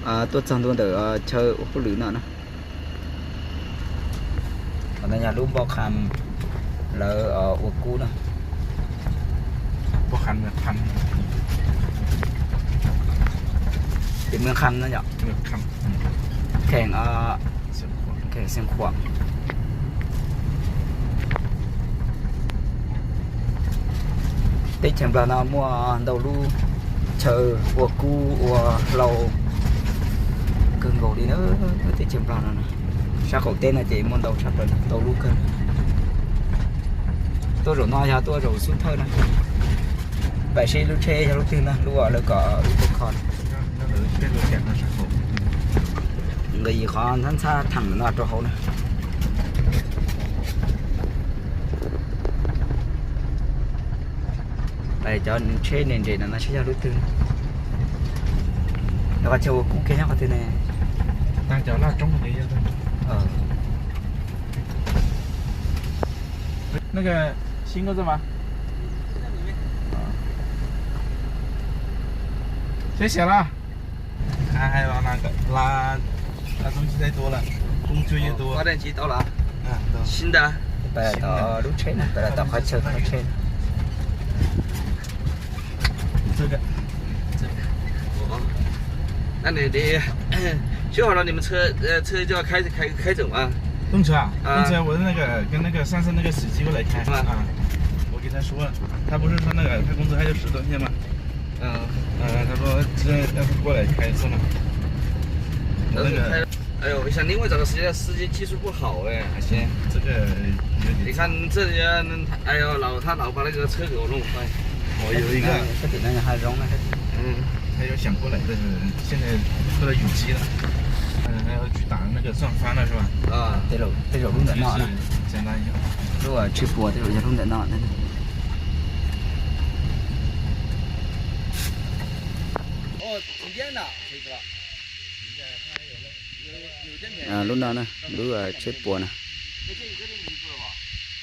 Tuaj txog ntua ntawm chaw ua hauj lwm no na. Qhov no yog lub npau kham lawv ua kub na. Npau kham, kham, tim Mws Kham no yom. Kheem, kheem Xeev Khuam. Teb chaws Nplog no muaj ntau lub chaw ua kub ua hlau kawg nkaus li na. Teb chaws Nplog no sab qaum teb no ces muaj ntau tshaj plaws, ntau lub kawg. Tuaj zaum no yog tuaj zaum xub thawj na. Pais seb lub tsheb yog lub twg na, lub uas lawv kom wb tuaj kho. Nkawd yim qhov ntxhab ntxhab theem no rau hauv na. Pais cov tsheb nres nres no no seb yog lub twg. Lawv qhov chaw ua kub kiag nyob qhov twg ne? 那个新哥在吗？先写了。他还要那个拉，拉东西太多了，工作越多。发电机到了啊。嗯，到了。新的。Pais tom lub tsheb na, pais tom qhov chaw qhov tsheb. 这个，这个。哦，那你你修好了，你们车呃车就要开开开走吗？动车啊，啊。动车我那个跟那个上次那个司机过来开啊，我跟他说了，他不是说那个他工资还有十多天吗？嗯。呃，他说这要不过来开一次嘛。我那个。哎呦，我想另外找个司机，司机技术不好哎，还行。这个有点。你看这里啊，哎呦，老他老把那个车给我弄坏。我有一个。他有想过来，但是现在碰到雨季了，嗯，还要去打那个算番了是吧？啊。Tej zaum lub ntawm no na. Lub tsheb puas tej zaum yog lub ntawm no. Lub no na, lub tsheb puas na.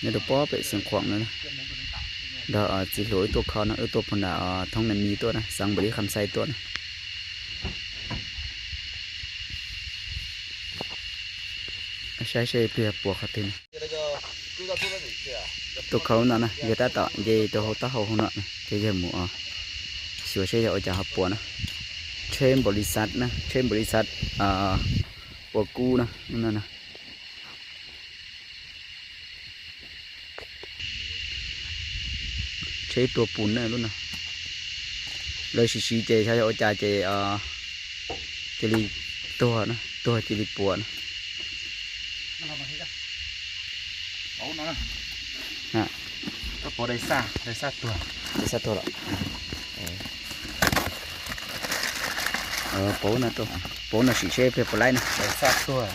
Nyob rau pob pem Xeev Khuam no na. Nrog txiv hluas wb tuaj kho no, wb tuaj puag nram Thoob Nas Mis tuaj na, xeev Npaus Lis Kham Xais tuaj na. Saib seb pliag puas qhov twg na. Tuaj kho no na, yog tab tom nce rau hauv taub hau hauv no na, ces yawg mus xyuas seb yog ua cas ho puas na. Tsheb npaus lis xav na, tsheb npaus lis xav ua kub na, no na. Tsheb tua pus na lub no. Lawv siv siv ces xyov yog ua cas ces cia li tuag na, tuag cia li puas na. Pauv no, pauv no sim seb pliag puas laib na. Daim xaj tuag,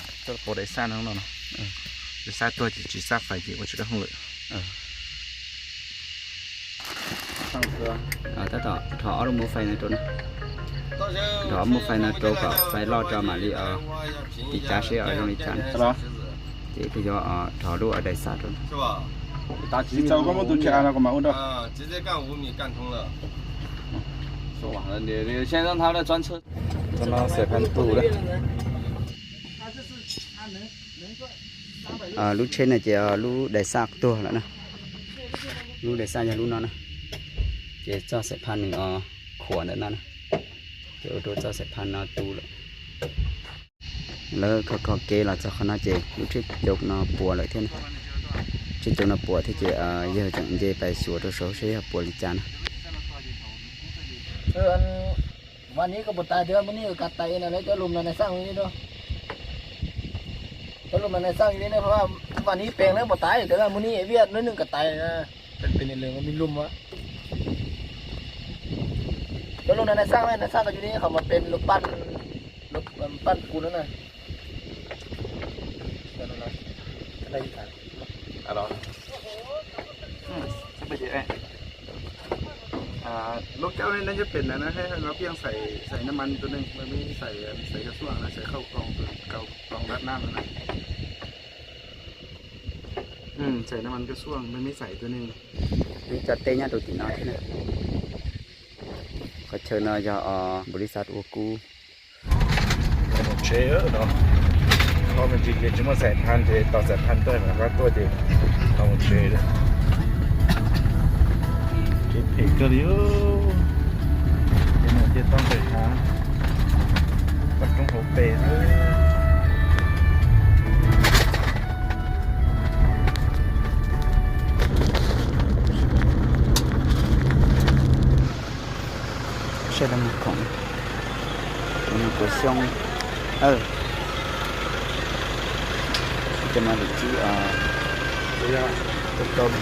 pauv daim xaj no no. Daim xaj tuag ces tsis xaj fais ces ua tsis dab hooj lwm. Tab tom rho ob lub muv fais no rau na. Rho ob muv fais no rau kom fais loj tso mam li tim cav seb zoo li cas. Ces peb yuav rho lub daim xaj rau. Cov no xaim phaj tu lawm. Lub tsheb no ces lub daim xaj tuag lawm na. Lub daim xaj yog lub no na. Ces txoj xaim phaj nws khuam ntawm no na. Ces ua rau txoj xaim phaj no tu lawm. Lawv kho kho kev los txog qhov no ces lub tsheb caug no puas lawm thiab na. Tsheb caug no puas thiab ces yawg tseem nce pais xyuas rau saud seb yog puas li cas na. Vam nib koj puas tais tias mus nib koj tais na, lawv cov lus no nais xaj li no. Cov lus no nais xaj li no, vam nib pees lawv puas tais tias mus nib viaj lub neej koj tais na. Peb pem lwm me lus. Cov lus no nais xaj, nais xaj tau yus li qhov mas pem lus paj, lus paj kus no na. Lub caub ne, neb cov pem na, neb hais no piaj xais, xais nam mas tus neeg, xais, xais koj xuaj na, xais khauj koo, koo dab nam na. Xais nam mas koj xuaj, mej mej xais tus neeg. Wb cov teb nyob rau tim no thiab na. Qhov chaw no yog npaum li xav ua kub. Tsev no, qhov me ntsis ces tsis muaj xais phan ces tos xais phan tuaj mam rov qab tuaj ces tau mus tsev lawm. Kev phem kawg li, ces mus ces tau nqis hav, toj roob hauv pes. Saib lawv mus khoom, mus kuv xyoob. Ces no lwm tsib, yog, yog, yog,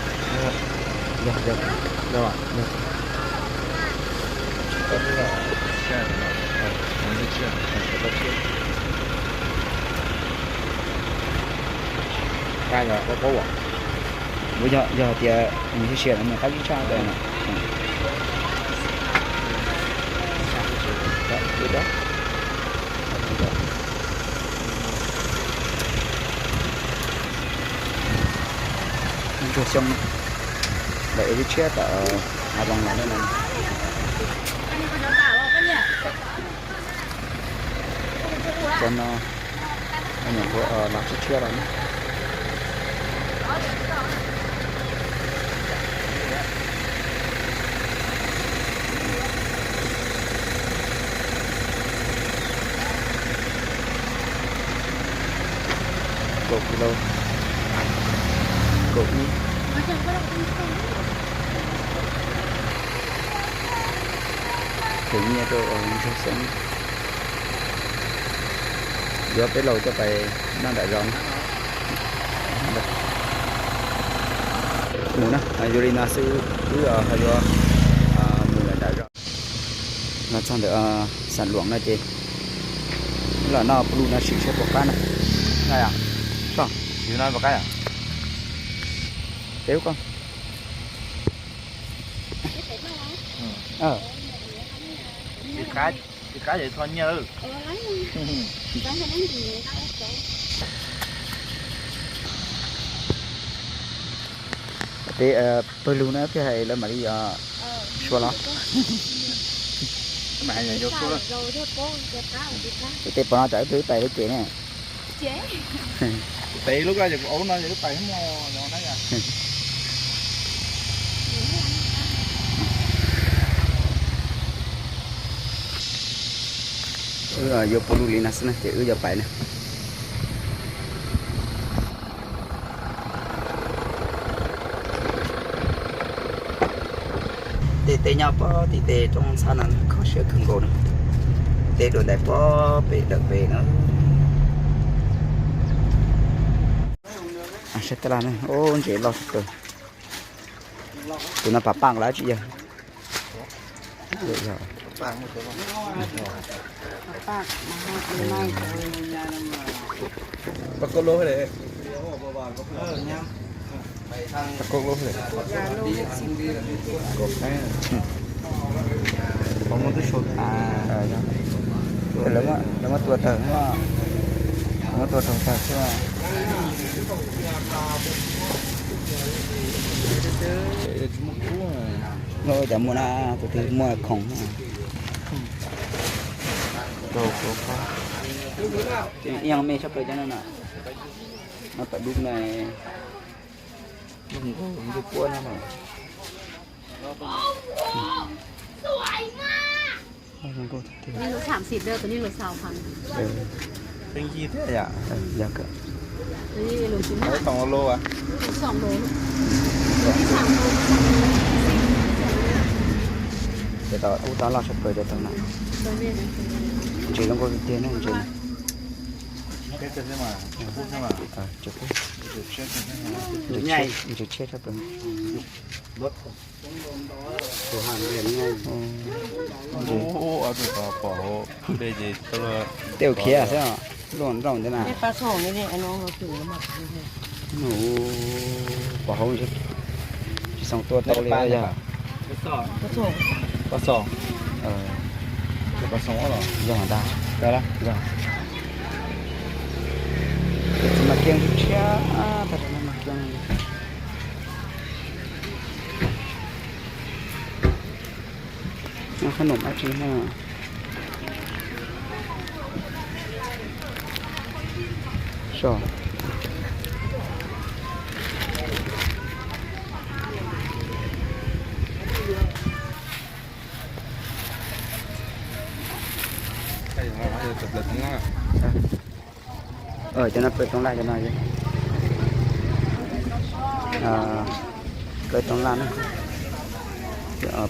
yog. Yog, yog tias nws sia sia no nws qab zib tshaj tas no. Ntsuag xyoob, lawv ev lub tshiab tom hav zoov los ne no. Cov no nyuam qhuav los tshiab tshiab los ne. Kaum kis lus, kaum ib. Khwv nyiaj rau ntsuag xyoob, yuav peb laus coj pais noj nram zos na. Mus na, yus li no xwb, wb ho yuav mus lawm nram zos. Los txog ntawm Xam Luam no ces los noj plu no sim seb puas qab na. Koj, peb koj. Tsis qab, tsis qab ces txhob nyiaj lawm. Peb pawg lug na, peb hais lawv mam li suav los. Ib tes pom no tsam wb pais lub ces ne. Tes lub ko ces kuv ua lub no ces wb pais hmo no na. Wb yuav pum lug li no xwb na ces wb yuav pais na. Tej teb nyob pob tim tej roob ntxhab no kho siab kawg nkaus na. Teb dua ntais pob pem dawm pem na. Saib tab laj na, ub, ntses loj tshaj plaws. Tus no pam paj los tsis yog. Lawv muab tua tawg, lawv muab tua raug tawg xwb. Muaj cov muaj na, tus twg muaj khoom. Ib me tshaj plaws cov no na. No tom dub na. Ntsuj puab no. Ni lus sab xib ntawd, ni lus xaus heev. Teeb yij thiab yom. Ni lus tsis muaj. Too lus, xoo lus. Ces tau ub tau loj tshaj plaws cov tau na. Ntses zoo nkauj tiag tiag ne ntses. Ntses tshiab tshaj plaws. Pom hauv, tej ua khiav xwb, luaj nrauj ntawd na. Pom hauv, tsis xoo tua tau li yog. Yog ntag. Txiv mas kiag tshiab, tag mas kiag. Qhab num dab tsi na. Cov no plaws toov laj cov no, plaws toov laj na,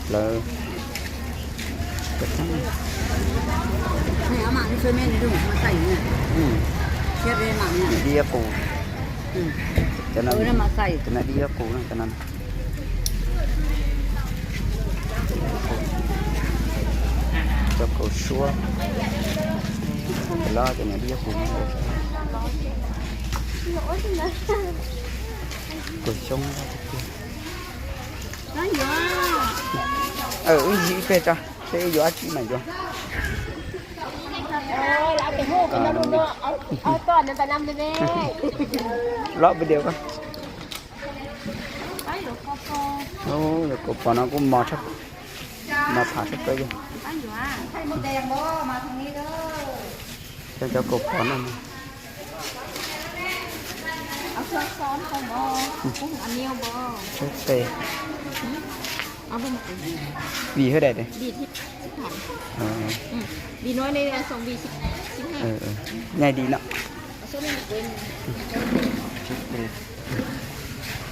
plaws diab qus, cov no diab qus no, cov no. Cov kaus suab, cov no diab qus, kaus xyoob tiag tiag. Wb ncig ib pliag tso seb yuav dab tsi mas yuav. Lob video ko. Yog kaus pos no kuj mos, mos pham tshaj plaws li. Cov, cov kaus pos no, tshaj plaws. Vim hwj daim, nyaij dim no.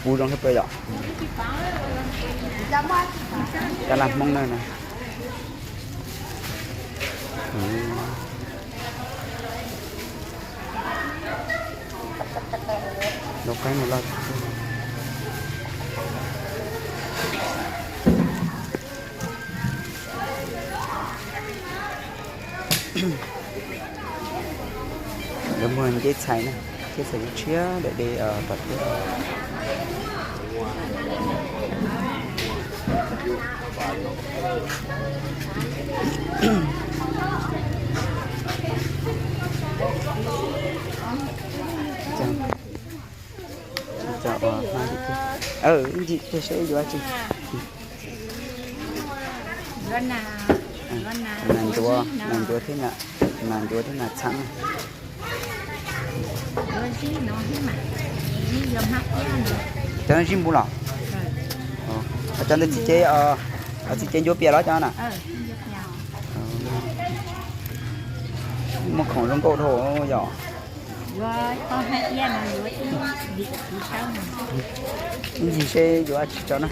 Puv zoo tshaj plaws yom. Cov laj Hmoob na. Lub qaib no loj tiag. Lawv muag nceb txhais na, nceb txhais tshiab daim de tom thiab. Ncig ib pliag seb yuav dab tsi. Nas ncuav, nas ncuav thiab, nas ncuav thiab nas txheeb. Cov no zij npub los? Cov ntawd txiv cev, txiv cev ncuav pias los cov na? Muaj khoom zoo nkauj dhau yom. Ib ntsis seb yuav tsis tso na.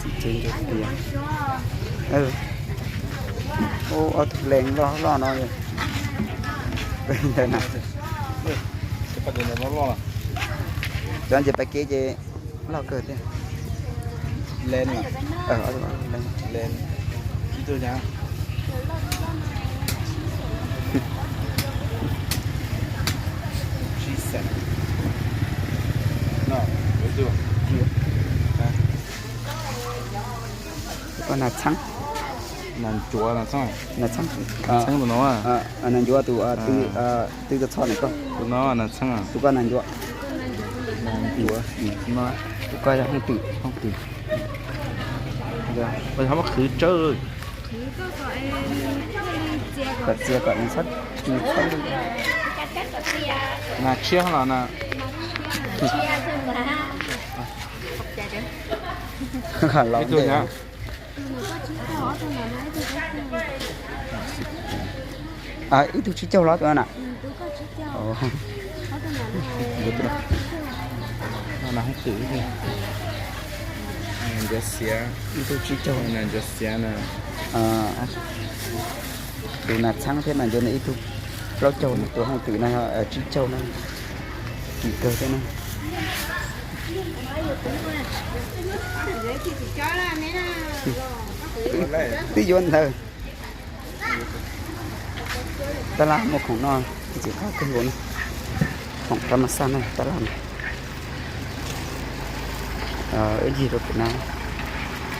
Txiv cev ncuav pias. Ua ob tug lees loj loj no. Ntawd na. Cov ntses pais kev ces loj kawg thiab. Koj nas txheeb. Nas txheeb, nas ncuav tus, tus txho na koj. Tus koj nas ncuav. Tus koj yog hooj twm, hooj twm. Muab qhwv tsawb. Kom txias kom nws txhob, nws txhob. Nas tshiab los na. Los ntej. Ib tug tsib caug los tus na. Ib tug tsib caug. Tus nas txheeb thiab nas ncuav no ib tug plaub caug, tus hooj twm no tsib caug na. Kim kawg thiab na. Twb yuav ntawd. Tab laj muaj khoom no, txiv qab kawg nkaus na. Khoom rab mab xaj na tab laj na. Wb ncig rau pem na,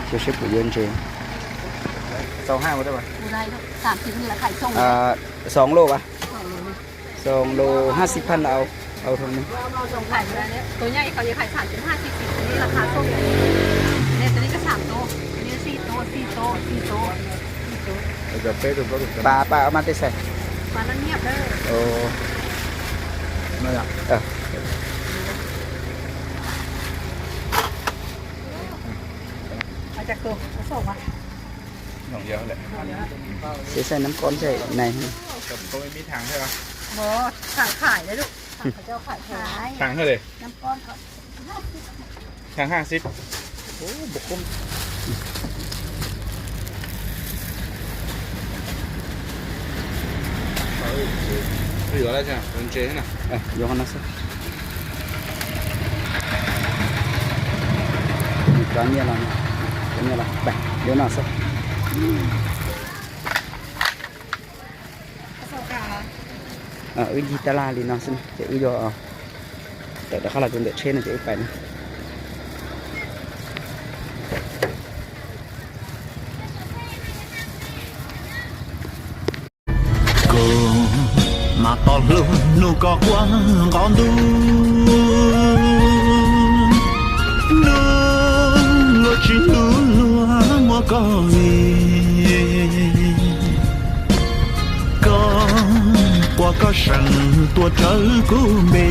xyov seb puas yuav ntses. Xoom loj as? Rau lus hab xib phav no, au rau nws. Tổng thể là nếu tối nay có những hải sản chiếm hai chi phí, thì là thả sông. Nên tôi đi các sản tô, tôi đi xì tô, xì tô, xì tô, xì tô. Pab, pab mas tej xais. Pab nó niệp đấy. Ồ. Nó dạ. Ờ. Ở chặt tô, nó sổ mà. Nòng giờ lẹ. Ces xais nab kob xais nai. Có mấy thằng thế không? Ủa, thẳng Khải đấy, thẳng Khải cho Khải. Thẳng hơi đi. Thẳng hai xib. Ủa, bột không. Ui, yuav lawm, yuav ntses na. Yuav no xwb. Cov nyiaj los, cov nyiaj los, yuav no xwb. Wb ncig tab laj li no xwb ces wb yuav tawm rov qab los rau ntawm tsheb no ces wb pais na. Koj mas tos hlub nug koj quaj nqo ntuj, nug luag tsis hlub luag muab koj vim, koj quaj koj seem tuaj rawv kuv npe.